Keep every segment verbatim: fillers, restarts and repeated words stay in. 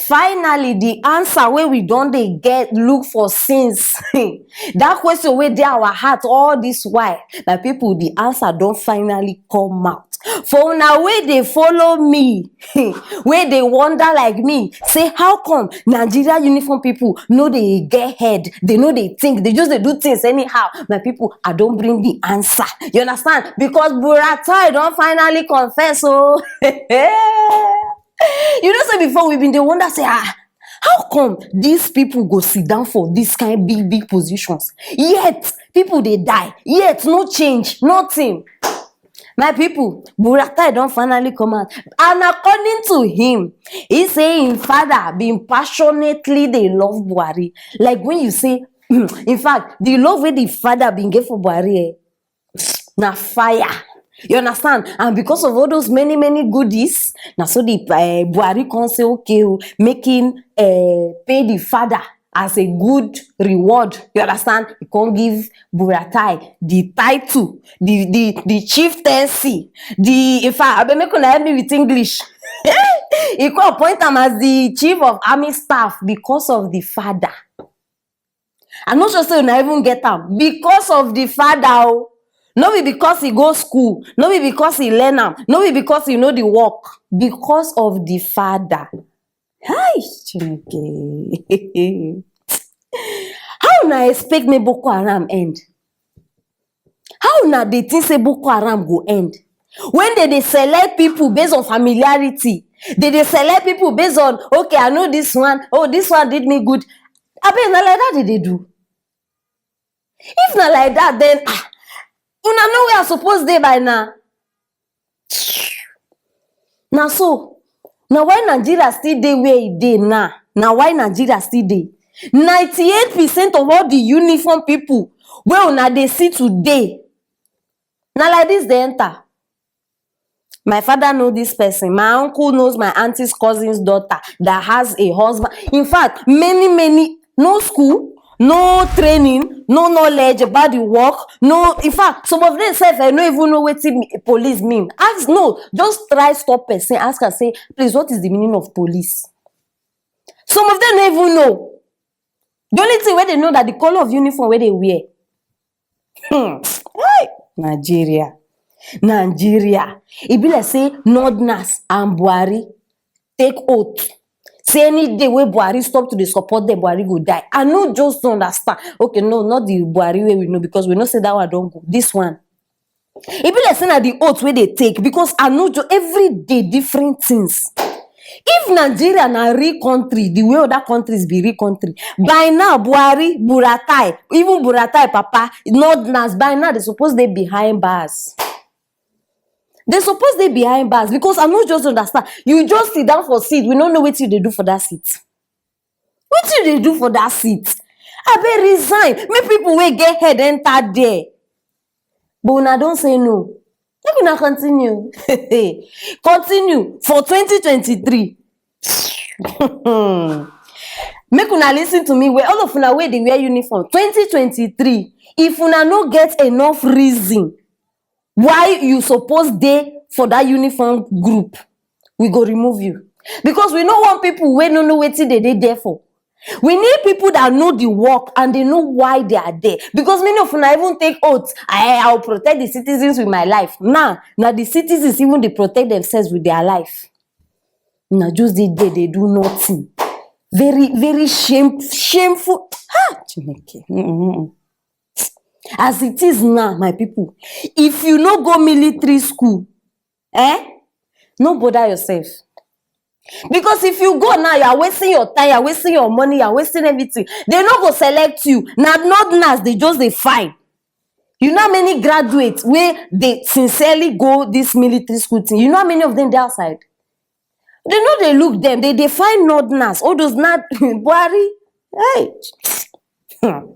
Finally, the answer wey we don dey get, look for since. That question wey dey our heart all this while, my people, the answer don finally come out. For una wey dey follow me, wey dey wonder like me, say how come Nigeria uniform people no dey get head, they no dey think, they just dey do things anyhow. My people, I don bring the answer. You understand? Because Buratai don finally confess, oh. You know, say before we been dey wonder, say, ah, how come these people go sit down for this kind big, big positions? Yet, people dey die. Yet, no change, nothing. My people, Buratai don finally come out. And according to him, he say him father been passionately dey love Buhari. Like when you say, in fact, the love wey the father been get for Buhari, eh, na fire. You understand? And because of all those many, many goodies, na so the, eh, Buhari come say, okay, oh, make him, eh, pay the father as a good reward. You understand? He come give Buratai the title, the, the, the chieftaincy, the, in fact, abeg, make una help me with English. He come appoint am as the chief of army staff because of the father. I'm not sure say una even get am. Because of the father, oh. No be because he go school, no be because he learn am, no be because he know the work. Because of the father. Hi, Chineke. How una expect make Boko Haram end? How una dey think say Boko Haram go end? When they dey select people based on familiarity, they dey select people based on, okay, I know this one, oh, this one did me good. Abeg, na like that they dey do. If na like that, then, ah, una know where I suppose dey by now. Na so, na why Nigeria still dey where e dey now. Na why Nigeria still dey. Ninety-eight percent of all the uniform people wey una dey see today, na like this they enter. My father know this person. My uncle knows my auntie's cousin's daughter that has a husband. In fact, many, many, no school, no training, no knowledge about the work. No, in fact, some of them sef, I no even know wetin police mean. Ask, no, just try stop person, ask am say, please, what is the meaning of police? Some of them no even know. The only thing wey they know that the color of uniform wey they wear. Hmm. Hey, Nigeria. Nigeria. E be like say Northerners and Buhari take oath. Say any day wey Buhari stop to dey support them, Buhari go die. I no just understand. Okay, no, not the Buhari wey we know, because we know say that one don go. This one. E be like say na the oath wey they take, because I no just, every day different things. If Nigeria na real country, the way other countries be real country, by now Buhari, Buratai, even Buratai papa, Northerners, by now they suppose dey behind bars. They suppose dey behind bars, because I no just understand. You just sit down for seat, we no know wetin you dey do for that seat. Wetin you dey do for that seat? Abeg, resign. Make people wey get head enter there. But una don say no. Make una continue. Continue for twenty twenty-three. Make una listen to me well. All of una wey dey wear uniform, twenty twenty-three, if una no get enough reason why you suppose dey for that uniform group, we go remove you. Because we no want people wey no know wetin they dey there for. We need people that know the work and they know why they are there. Because many of una even take oath, I, I will protect the citizens with my life. Now, now the citizens even dey protect themselves with their life. Now just dey there, they do nothing. Very, very shame, shameful. Ha! Chineke. Mm-mm. As it is now, my people, if you no go military school, eh, no bother yourself. Because if you go now, you are wasting your time, you are wasting your money, you are wasting everything. They no go select you. Na Northerners, they just dey find. You know how many graduates wey dey sincerely go this military school thing? You know how many of them dey outside? They no dey look them. They dey find Northerners. All those na Buhari. Hey. Hmm.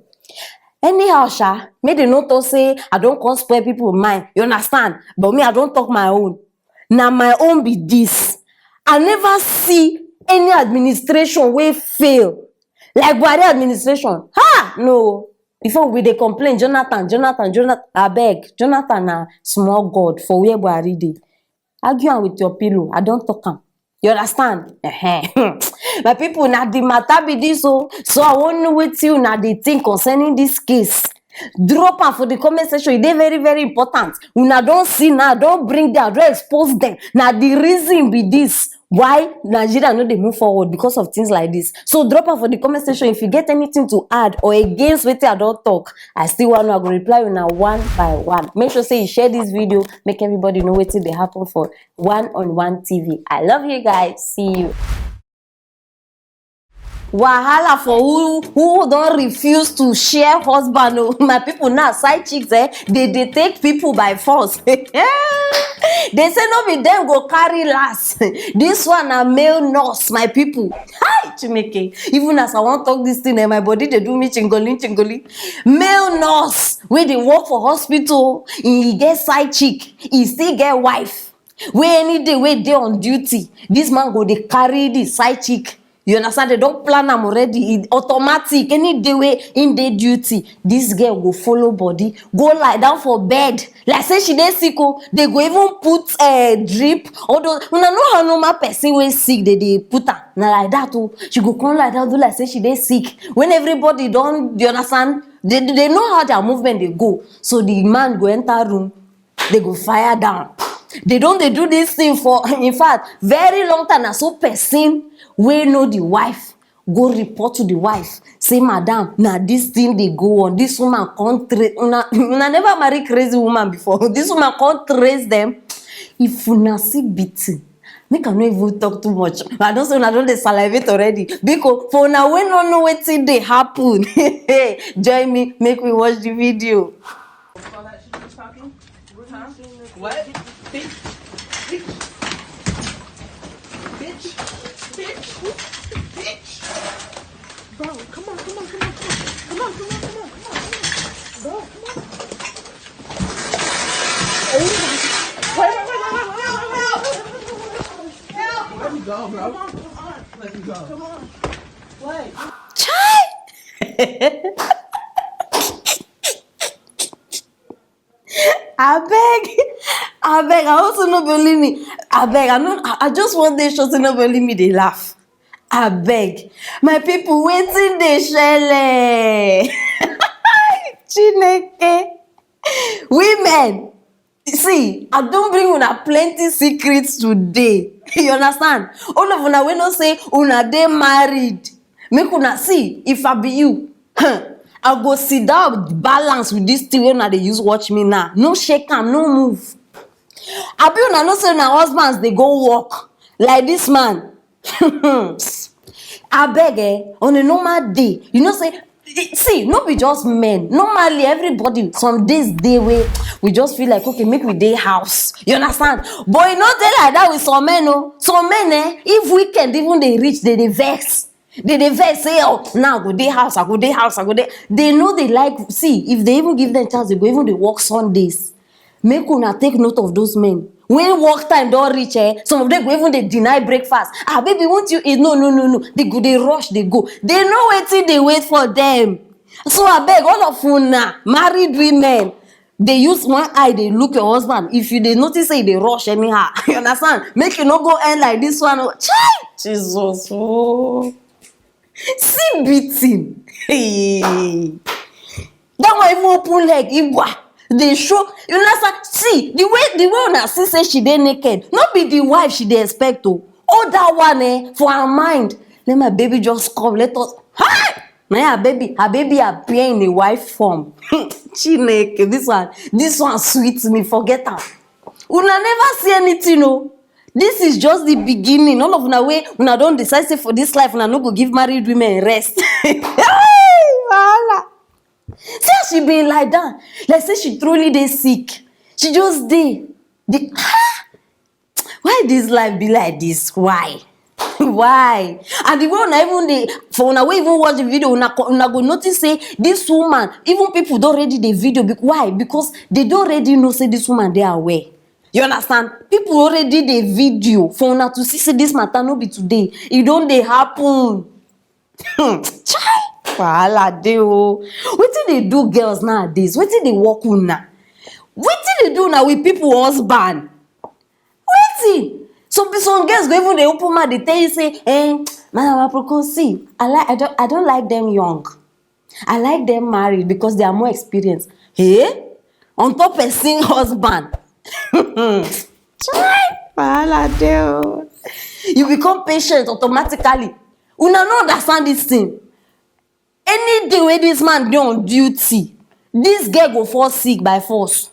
Anyhow, sha, make they no talk say I don come spoil people mind. You understand? But me, I don talk my own. Na my own be this. I never see any administration wey fail like Buhari administration. Ha! No. Before we dey complain, Jonathan, Jonathan, Jonathan. Abeg, Jonathan na small God for where Buhari dey. Argue am with your pillow. I don talk am. You understand? Ehen. My people, na the matter be this o. So I wan know wetin una dey think concerning this case. Drop am for the comment section. E dey very, very important. Una don see now, don bring them, don expose them. Na the reason be this why Nigeria no dey move forward, because of things like this. So drop am for the comment section if you get anything to add or against wetin I don talk. I still wan know. I go reply una one by one. Make sure say you share this video, make everybody know wetin dey happen for One on One T V. I love you guys. See you. Wahala for who who don refuse to share husband o. My people, now side chicks, eh, they dey take people by force. They say no be them go carry last. This one na male nurse, my people. Hi, Chineke. Even as I wan talk this thing, eh, my body dey do me chingoli chingoli. Male nurse wey dey work for hospital, he get side chick, he still get wife. Wey any day wey dey on duty, this man go dey carry the side chick. You understand? They don plan am already. E automatic. Any day wey im dey duty, this girl go follow body, go lie down for bed like say she dey sick o. They go even put, eh, drip. Although una know how normal person wey sick dey dey put am. Na like that o. She go come lie down, do like say she dey sick. When everybody don, you understand? They, they know how their movement dey go. So the man go enter room, they go fire down. They don dey do this thing for, in fact, very long time. Na so person wey know the wife go report to the wife say, "Madam, na this thing dey go on. This woman come trace una, una never marry crazy woman before. This woman come trace them." If una see beating, make I no even talk too much. I don say una don dey salivate already. Because for una wey no know wetin dey happen, join me, make we watch the video. What? Bitch. Bitch. Bitch. Bitch. Bitch. Bro, come on, come on, come on, come on. Come on, come on, come on, come on, come on. Bro, come on. Oh my God. Wait, wait, wait, wait, wait, wait, wait, wait, wait. Let me go, bro. Come on, come on. Let me go. Come on. Wait. Chai! Abeg, abeg, I also no believe me. Abeg, I no, I, I just wan dey sure say nobody me dey laugh. Abeg, my people, wetin dey shele? Chineke, women, see, I don bring una plenty secrets today. You understand? All of una wey know say una dey married, make una see, if I be you, I go sit down balance with this thing wey una dey use watch me now. No shake am, no move. Abi una know say una husbands dey go work like this man? Abeg, eh, on a normal day, you know say, see, no be just men. Normally, everybody, some days dey wey we just feel like, okay, make we dey house. You understand? But e no dey like that with some men o. Some men, eh, if weekend even dey reach, they dey vex. They dey vex say, "Oh, now I go dey house, I go dey house, I go dey." They no dey like, see, if they even give them chance, they go even dey work Sundays. Make una take note of those men. When work time don reach, eh, some of them go even dey deny breakfast. "Ah, baby, won't you eat?" No, no, no, no. They go, they rush, they go. They know wetin dey wait for them. So abeg, all of una married women, dey use one eye dey look your husband. If you dey notice say e dey rush anyhow, you understand? Make you no go end like this one o. Chai! Jesus o. See beating. Hey. That one even open leg, Igwa. Dey show. You understand? See, the way, the way una see say she dey naked, no be the wife she dey expect o. Oh, that one, eh, for her mind. Let my baby just come. Let us. Hi! Na her baby, her baby appear in a wife form. Chineke, this one, this one sweet me. Forget am. Una never see anything o. This is just the beginning. All of una wey una don decide say for this life una no go give married women rest. Hey, wahala. See as she been lie down, like say she truly dey sick. She just dey. The, ah! Why this life be like this? Why? Why? And the way una even dey, for una wey even watch the video, una co-, una go notice say this woman, even people don already dey video. Be-, why? Because they don already know say this woman dey aware. You understand? People already dey video for una to see say this matter no be today. E don dey happen. Hmm. Chai! Wahala dey o. Wetin dey do girls nowadays? Wetin dey work una? Wetin dey do una with people husband? Wetin? Some be some girls go even dey open mouth dey tell you say, eh, madam Aproko, see, I like I don't I don't like them young. I like them married because they are more experienced. Eh? On top person husband. Chai, wahala dey o. You become patient automatically. Una no understand this thing. Any day wey this man dey on duty, this girl go fall sick by force.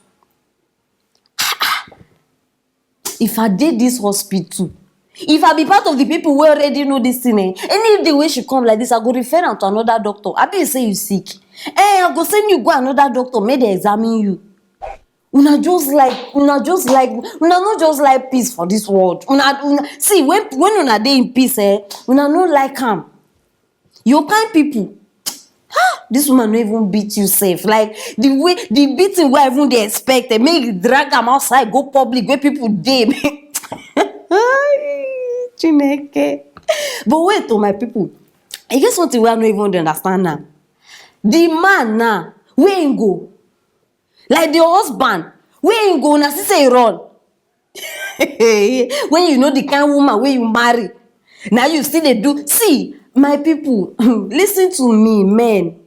If I dey this hospital, if I be part of the people wey already know this thing, eh, any day wey she come like this, I go refer am to another doctor. Abi you say you sick? Eh, I go send you go another doctor make dem examine you. Una just like una just like una no just like peace for this world. Una una see when when una dey in peace, eh, una no like am. Your kind people, ah, this woman no even beat you sef. Like the way the beating wey I even dey expect, eh, make you drag am outside go public where people dey. Chineke. But wait o, my people, e get something wey I no even dey understand now. The man now, where him go? Like the husband, where him go? Una see say he run. When you know the kind woman wey you marry, na you still dey do. See, my people, listen to me, men.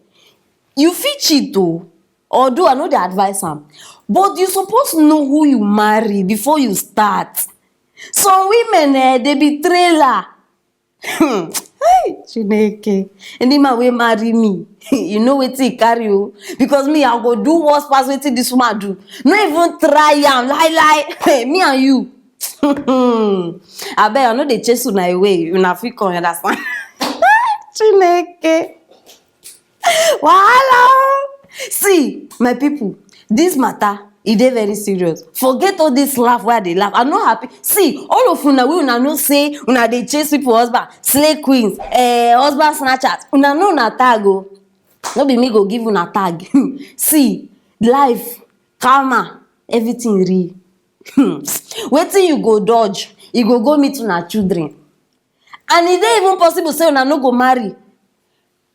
You fit cheat o, although I no dey advise am, but you suppose know who you marry before you start. Some women, eh, dey be trailer. Hmm. Hey, Chineke. Any man wey marry me, you know wetin he carry o. Because me, I go do worse pass wetin this woman do. No even try am, lie lie. Me and you. Abeg, I no dey chase una away. Una fit come, you understand? Chineke. Wahala o. See, my people, this matter, e dey very serious. Forget all this laugh wey I dey laugh. I no happy. See, all of una wey una know say una dey chase people husband, slay queens, eh, husband snatchers. Una know una tag o. No be me go give una tag. See, life, karma, everything real. Wetin you go dodge, e go go meet una children. And e dey even possible say una no go marry.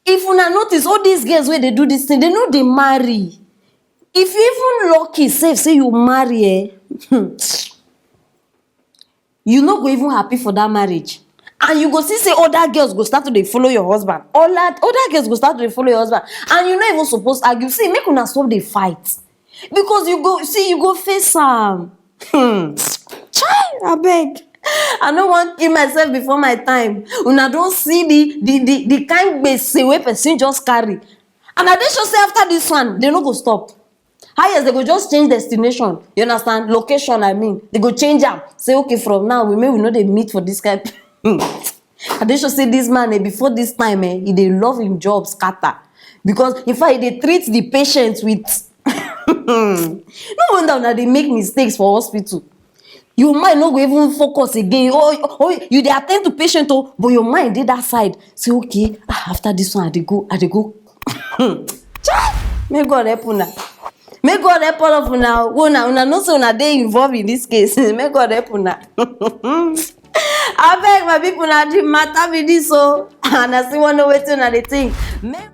If una notice, all these girls wey dey do this thing, they no dey marry. If you even lucky sef say you marry, eh, you no go even happy for that marriage. And you go see say other girls go start to dey follow your husband. Other other girls go start to dey follow your husband. And you no even suppose argue. See, make una stop dey fight. Because you go see, you go face am. Hmm. Chai, abeg. I no wan kill myself before my time. Una don see the the the the kind gbese wey person just carry. And I dey sure say after this one, they no go stop. Highest, they go just change destination. You understand? Location, I mean. They go change am. Say, okay, from now, we may we no dey meet for this kind. I dey sure say this man, eh, before this time, eh, he dey love him job scatter. Because in fact, he dey treat the patient with no wonder una dey make mistakes for hospital. Your mind no go even focus again. Oh, oh, you dey attend to patient o, but your mind dey that side. Say, okay, ah, after this one, I dey go, I dey go. Chai! May God help una. May God help all of una. Una, una know say una dey involved in this case. May God help una. Abeg, my people, na the matter be this o. And I still wan know wetin una dey think. May